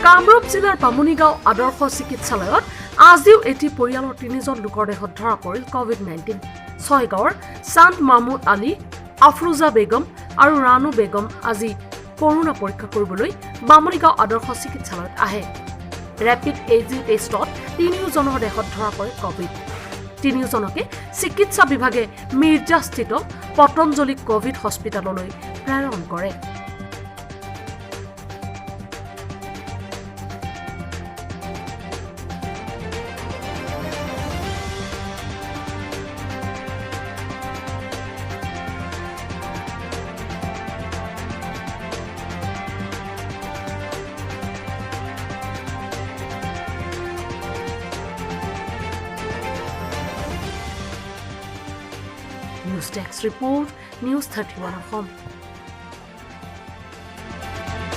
কামৰূপ জিলাৰ বামুণীগাঁও আদৰ্শ চিকিৎসালয়ত আজিও এটি পৰিয়ালৰ তিনিজন লোকৰ দেহত ধৰা পৰিল কভিড-19। ছয়গাঁৱৰ চান্দ মাহমুদ আলী, আফৰোজা বেগম আৰু ৰাণু বেগম আজি কৰোণা পৰীক্ষা কৰিবলৈ বামুণীগাঁও আদৰ্শ চিকিৎসালয়ত আহে। ৰেপিড এজি টেষ্টত তিনিওজনৰ দেহত ধৰা পৰে কভিড। তিনিওজনকে চিকিৎসা বিভাগে মিৰ্জাস্থিত পতঞ্জলি কভিড হস্পিটেললৈ প্ৰেৰণ কৰে। News desk report, News 31 Assam.